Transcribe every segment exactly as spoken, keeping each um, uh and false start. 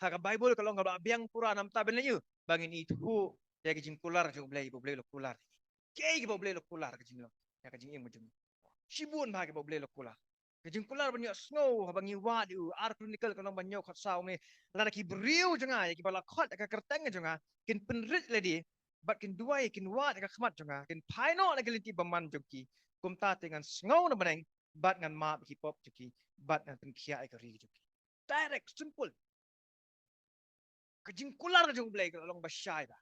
Ha ka Baibl ka long kaba la biang pura namar ba ngin ïohi ba ngin ithuh ïa ka jingkular jong U Blei, ba U Blei u la kular. Kiei kiba U Blei u la kular ka jinglong, ïa ka jingim ka jong ngi. Shibun bha kiba U Blei u la kular. Ka jingkular ban ïohsngew haba ngi wad ïa u, Ar Chronicle ka lynnong ba hynñiew dkhot saw ong ne, lada ki briew jong nga, ïa kiba la khot ïa ka kyrteng jong nga, kin pynrit lade, bad kin duwai, kin wad ïa ka khmat jong nga, kin phai noh na ki lynti bymman jong ki, kumta te ngan sngew na bneng, bad ngan map ïa ki pop jong ki, bad ngan pynkhiah ïa ka ri jong ki. Direct, simple. Ka jingkular ka jong U Blei ka la long ba shai bha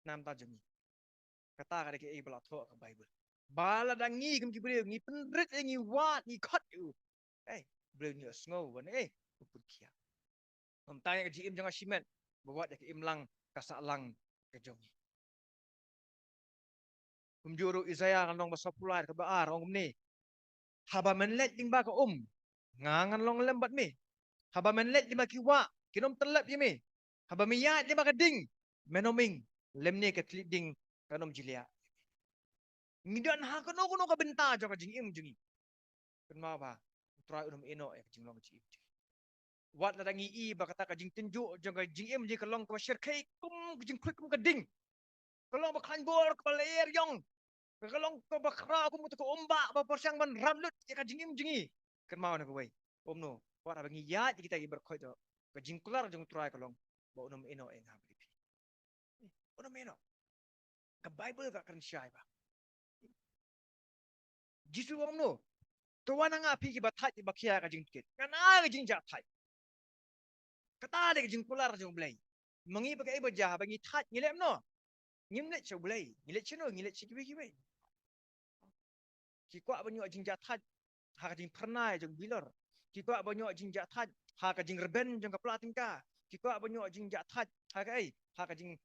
namar jong ngi. Kata ka dei kaei ba la thoh ha ka Baibl. Ba lada ngi kum ki briew ngi pynrit, ngi wad, ngi khot ïa u, eh, U Blei un ïohsngew, ban, eh, u pynkhiah. Ym tang ïa ka jingim jong nga shimet, ba wat ïa ka imlang ka sahlang ka jong ngi. Kumjuh ruh Isaïah ka lynnong ba sawphew lai dkhot ba ar ong kumne: Haba men leit lyngba ka um, nga ngan long lem bad me. Haba men leit lyngba ki wah, kin ym tyllep ïa me. Haba me ïaid lyngba ka ding, men ym ing, lymne ka thylliej ding kan ym jylliew. Ngi don ha kano kano ka bynta jong ka jingim jong ngi, kynmaw ba U Trai un ym ïehnoh ïa ka jinglong jingim jong ngi. Wat lada ngi i ba kata ka jingtynjuh jong ka jingim jong ngi ka long kaba shyrkhei kum ka jingkhluit kum ka ding, ka long ba khlaiñ bor, kaba lyer ïong, ka long kaba khraw kum uta ka umbah ba pyrshang ban ram lut ïa ka jingim jong ngi, kynmaw na kawei, kumno, wat haba ngi ïaid ïa kita ki baroh khoit, ka jingkular jong U Trai ka long ba un ym ïehnoh ïa nga bad ïa phi. Un ym ïehnoh. Ka Baibl ka kren shai bha. Jisu ong kumno: To wan ha nga phi kiba thait kiba khia ka jingkit, ngan ai ka jingjahthait. Kata dei ka jingkular jong U Blei. Ma ngi pat kaei ba jia, haba ngi thait ngi leh kumno? Ngim leit sha U Blei, ngi leit shano? Ngi leit sha kiwei kiwei. Ki kwah ban ïoh jingjahthait ha ka jingphyrnai jong bilor. Ki kwah ban ïoh jingjahthait ha ka jingrben jong ka pla tyngka. Ki kwah ban ïoh jingjahthait ha kaei? Ha ka jing,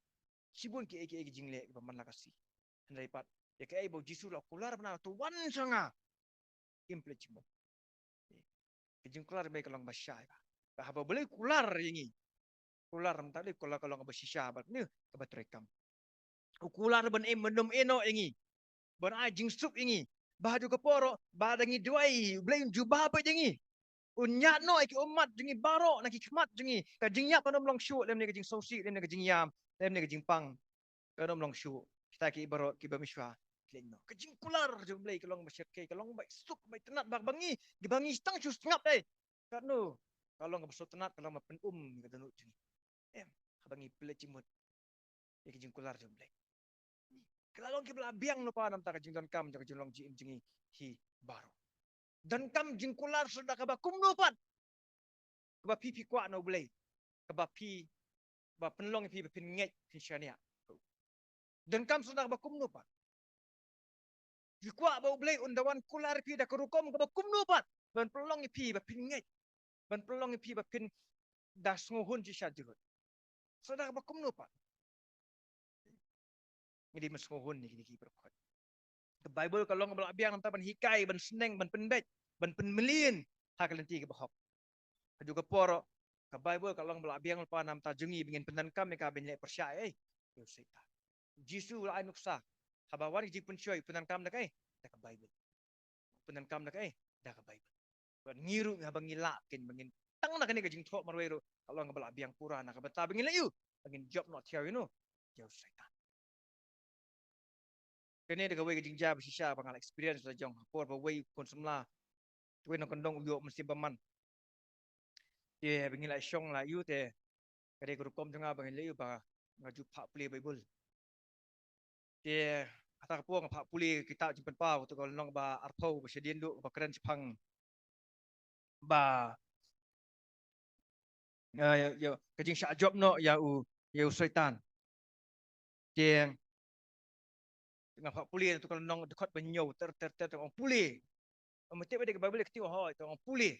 shibun kiei kiei ki jingleh kiba man la ka sngi. Hynrei pat ïa kaei ba U Jisu u la kular mynta, to wan sha nga, im pynleit jingmut. Ka jingkular jong U Blei ka long ba shai bha. Ba haba U Blei u kular ïa ngi, kular mynta dei kular ka long kaba shisha bad ne kaba treikam. U kular ban im, ban ym ïehnoh ïa ngi, ban ai jingsuk ïa ngi. Ba haduh ka por ba lada ngi duwai, U Blei un jubab ïa ngi. Un ñiad noh ïa ki ummat jong ngi baroh na ki khmat jong ngi. Ka jingïap kan ym long shuh, lymne ka jingsngewsih, lymne ka jingïam, lymne ka jingpang kan ym long shuh. Kita kiei baroh kiba mynshuwa ki leit noh. Ka jingkular jong U Blei ka long ba shyrkhei, ka long ba suk, ba itynnad, ba, ba ngi, ba ngi tang shu sngap, eh, katno ka long kaba sngewtynnad, ka long ba pynum ïa ka dohnud jong ngi, em, haba ngi pynleit jingmut ïa ka jingkular jong U Blei. Ka la long kiba la biang lypa namar ka jingdonkam jong ka jinglong jingim jong ngi hi baroh. Donkam jingkular sa da kaba kumno pat, kaba phi phi kwah na U Blei, kaba phi, ba pynlong ïa phi ba phin ngeit, phin shaniah. Donkam sa da kaba kumno pat. Phi kwah ba U Blei un da wan kular ïa phi da ka rukom kaba kumno pat, ban pynlong ïa phi ba phin ngeit, ban pynlong ïa phi ba phin da sngewhun shisha jurut. Sa da kaba kumno pat. Ngi dei ban sngewhun ïa kine ki baroh khoit. Ka Baibl ka long kaba la biang namar ban hikai, ban sneng, ban pynbeit, ban pynmlien ha ka lynti kaba hok. Haduh ka por ka Baibl ka long ba la biang lypa namar jong ngi ba ngin pyndonkam ïa ka ban leh pyrshah, eh, ïa u Soitan. U Jisu u la ai nuksa, haba wan ka jingpynshoi, pyndonkam da kaei? Da ka Baibl. Pyndonkam da kaei? Da ka Baibl. Bad ngi ruh haba ngi lah kin, ba ngin tang na kane ka jingthoh marwei ruh ka long kaba la biang pura na ka bynta ba ngin leh ïa u, ba ngin jop noh thiaw ïa uno, ïa u Soitan. Kane dei kawei ka jingjia ba shisha ba nga la experience la jong ha por ba wei u khun samla, wei nongkyndong u ïoh mynsiem bymman. Te ba ngi la shong la ïa u te ka dei ka rukom jong nga ba ngi la ïa u ba nga ju phah pule Baibl. Te kata ka por nga phah pule kitab Jingpynpaw, kato ka lynnong ba arphew, ba shadien duh, ba kren shaphang ba, eh, ïa, ïa ka jingshah jop noh ïa u, ïa u Soitan. Te nga phah pule na kato ka lynnong, dkhot ba hynñiew, ter ter ter, te ong pule. Ong, mutip ïa ka Baibl ka kti, ong hooid, te ong pule.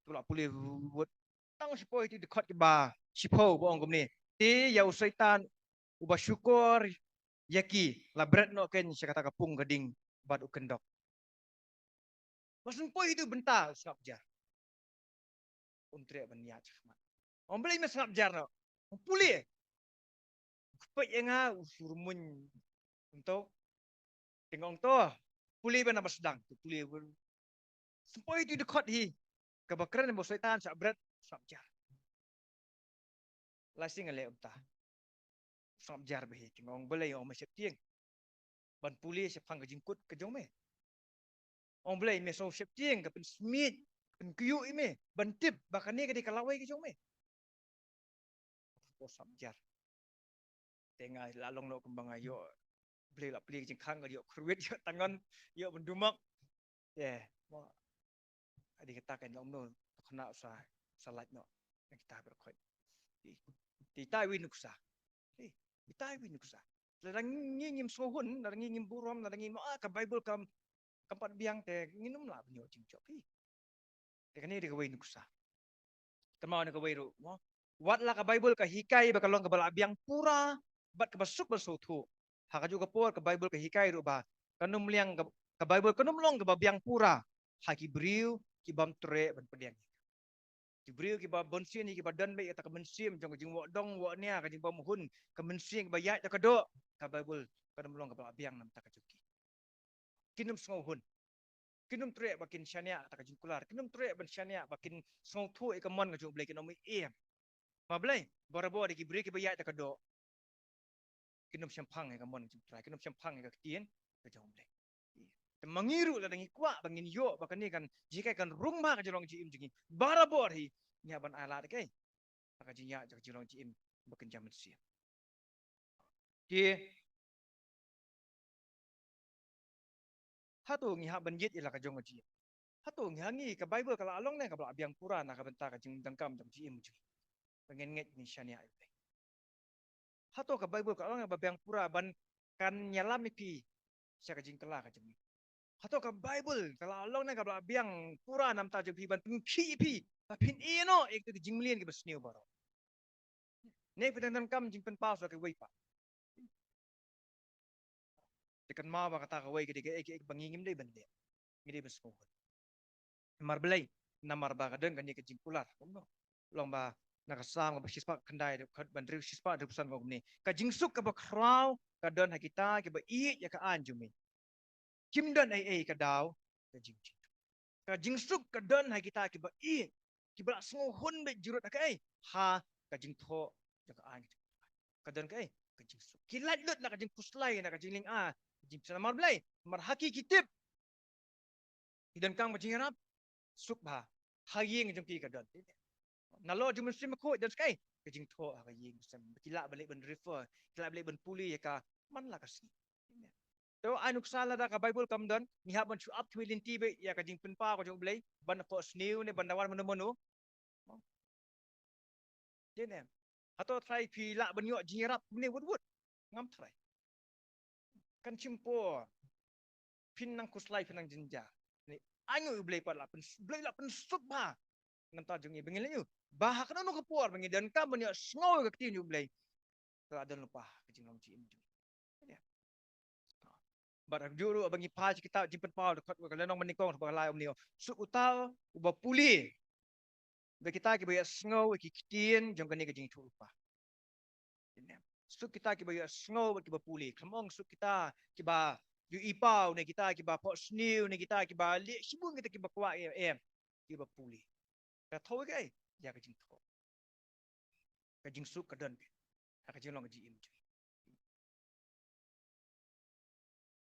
Te la pule, wut. Tang shiphew ïa ki dkhot kiba shiphew ba ong kumne: Te ïa u Soitan uba shukor ïa ki la bret noh kein sha kata ka pung ka ding bad u kyndok. Ba sngewpoi ïa u bynta u sngap jar. Un treh ban ïaid shakhmat. Ong balei me sngap jar noh? Ong pule. U kpeit ïa nga, u shu rumuiñ kumto. Te nga ong to pule ban nang ba sdang. Te pule. Sngewpoi ïa u dkhot hi kaba kren ba u Soitan shah bret, sngap jar. Lai sien nga leh kumta. Sngap jar bha hi, te nga ong balei, ong me sheptieng ban pule shaphang ka jingkut ka jong me. Ong balei me sngew sheptieng ka pynsmiej, pynkyiuh ïa me ban tip ba kane ka dei ka lawei ka jong me. Ko sngap jar. Te nga la long noh kumba nga ïoh, balei la plie ka jingkhang, nga ïoh kyrwit, ïoh tang ngan, ïoh ban dumok. Te mo, adi kata kan long noh, to khana sa, sa lait noh. Kita berkhot. Ti tai wi nuksa. Ti tai wi nuksa. Lada ngi ngim sngewhun, lada ngi ngim burom, lada ngi mo, ah, ka Bible kam, kam pat biang, te ngin ym lah ban ïoh jingjop hi. Te kane dei kawei nuksa. Kynmaw na kawei ruh mo, wat la ka Bible ka hikai ba ka long kaba la biang pura bad kaba suk bad sngewthuh, ha kajuh ka por ka Bible ka hikai ruh ba kan ym liang ka, ka Bible kan ym long kaba biang pura ha ki briew ki bym treh ban pdiang. Ki briew kiba bunsien hi, kiba don beit ïa kata ka mynsiem jong ka jingwad dong wad nia, ka jingbymhun, ka mynsiem kaba ïaid da ka doh, ka Bible kan ym long kaba la biang namar kata ka jong ki. Kin ym sngewhun. Kin ym treh ba kin shaniah kata ka jingkular, kin ym treh ban shaniah ba kin sngewthuh ïa ka mon ka jong U Blei, kin ym ïeh. Namar balei? Barabor ki briew kiba ïaid da ka doh kin ym shemphang ïa ka mon ka jong U Trai, kin ym shemphang ïa ka ktien ka jong U Blei. Te ma ngi ruh lada ngi kwah ba ngin ïoh ba kane kan jinghikai kan rung bha ha ka jinglong jingim jong ngi, barabor hi ngi hap ban ai lad, okay, ha ka jingïaid jong ka jinglong jingim ba kynja mynsiem. Te hato ngi hap ban ïit ïa la ka jong ka jingim? Hato ngi, ha ngi ka Bible ka la long ne kaba la biang pura na ka bynta ka jingdonkam jong ka jingim jong ngi, ba ngin ngeit, ngin shaniah ïa U Blei? Hato ka Bible ka la long ne ba biang pura ban kan ïalam ïa phi sha ka jingkylla ka jong ngi? Hato ka Bible ka la long ne kaba la biang pura namar jong phi ban pynkhih ïa phi ba phin ïeh noh ïa kita ki jingmlien kiba sniew baroh? Ne phi dang donkam jingpynpaw sha kawei pat? Te kynmaw ba kata kawei ka dei kaei kaei ba ngi ngim dei ban leh, ngi dei ban sngewhun. Namar balei? Namar ba ka don kane ka jingkular, kumno? Long ba na ka Salm kaba shispah khyndai, dkhot ba hynriew, shispah hynriewphew san, ka ong kumne: Ka jingsuk kaba khraw ka don ha kita kiba ïeit ïa ka aiñ jong me. Kim don ei ei ka daw ka jingjia. Ka jingsuk ka don ha kita kiba ïeit, kiba la sngewhun beit jurut ha kaei? Ha ka jingthoh jong ka aiñ. Ka don kaei? Ka jingsuk. Ki lait lut na ka jingkhuslai, na ka jinglyngngoh, ka jingpynshitom. Namar balei? Namar ha ki ki tip, ki donkam ka jingïarap, suk bha. Ha ïing jong ki ka don. Nalor jong u Mynsiem Bakhuid don kaei? Ka jingthoh ha ka ïing, ba ki lah ban leit ban refer, ki lah ban leit ban pule ïa ka man la ka sngi. Te ai nuksa, lada ka Bible kam don, ngi hap ban shu ap khmih lynti beit ïa ka jingpynpaw ka jong U Blei ban phohsniew ne ban dawa mano mano? Dei ne em? Hato trai phi lah ban ïoh jingïarap kumne wut wut? Ngam trai. Kan shim por. Phin nang khuslai, phin nang jynjar. Ne, ai ngi U Blei pat la pyn, U Blei la pynsuk bha namar jong ngi ba ngin leh ïa u. Ba ha kano kano ka por ba ngi donkam ban ïohsngew ïa ka ktien U Blei, ka la don lypa ka jinglong jingim jong ngi. Bad ha kajuh ruh ba ngi phai sha kitab Jingpynpaw, dkhot kaba nyngkong, lynnong ba nyngkong, dkhot ba lai, ong kumne: Suk uta uba pule. Bad kita kiba ïohsngew ïa ki ktien jong kane ka jingïathuhlypa. Suk kita kiba ïohsngew bad kiba pule. Khlem ong suk kita kiba ïohi paw ne kita kiba phohsniew ne kita kiba leh shibun kita kiba kwah, em, em. Kiba pule. Ka thoh ïa kaei? Ïa ka jingthoh. Ka jingsuk ka don ha ka jinglong ka jingim jong ngi.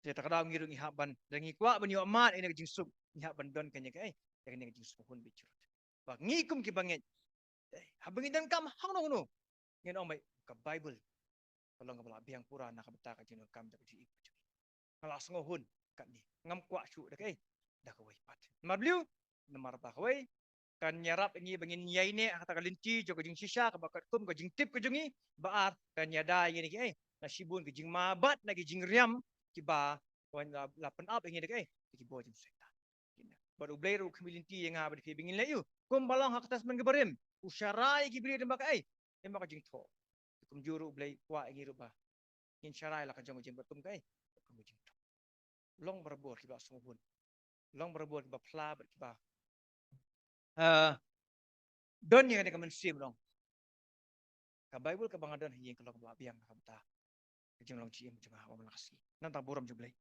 Te ta ka daw ngi ruh ngi hap ban, lada ngi kwah ban ïoh mad ïa kane ka jingsuk, ngi hap ban don kane kaei? Ïa kane ka jingsuk, hun bit jurut. Ba ngi kum kiba ngeit, eh, haba ngi donkam hangno hangno, ngin ong ba ka Bible ka long kaba la biang pura na ka bynta ka jingdonkam jong ka jingim jong ngi. Nga la sngewhun katne, ngam kwah shuh da kaei? Da kawei pat. Namar balei? Namar ba kawei, kan ïarap ïa ngi ba ngin ïaineh ha kata ka lynti jong ka jingshisha kaba katkum ka jingtip ka jong ngi. Ba ar, kan ïada ïa ngi na kiei? Na shibun ki jingma bad na ki jingriam kiba wan la, la pynap ïa ngi da kaei? Da ki bor jong u Soitan. Bad U Blei ruh u khmih lynti ïa nga bad phi ba ngin leh ïa u. Kumba long ha ka Testament kaba rim, u sharai ïa ki briew lyngba kaei? Lyngba ka jingthoh. Kumjuh ruh U Blei u kwah ïa ngi ruh ba ngin sharai la ka jong ka jingthoh, katkum kaei? Katkum ka jingthoh. Long barabor kiba sngewhun. Long barabor kiba phla bad kiba, eh, don ïa kane ka mynsiem, long. Ka Bible kaba nga don ha ïing ka long kaba la biang na ka bynta ka jinglong jingim jong nga ha man la ka sngi. Namar ka burom jong U Blei.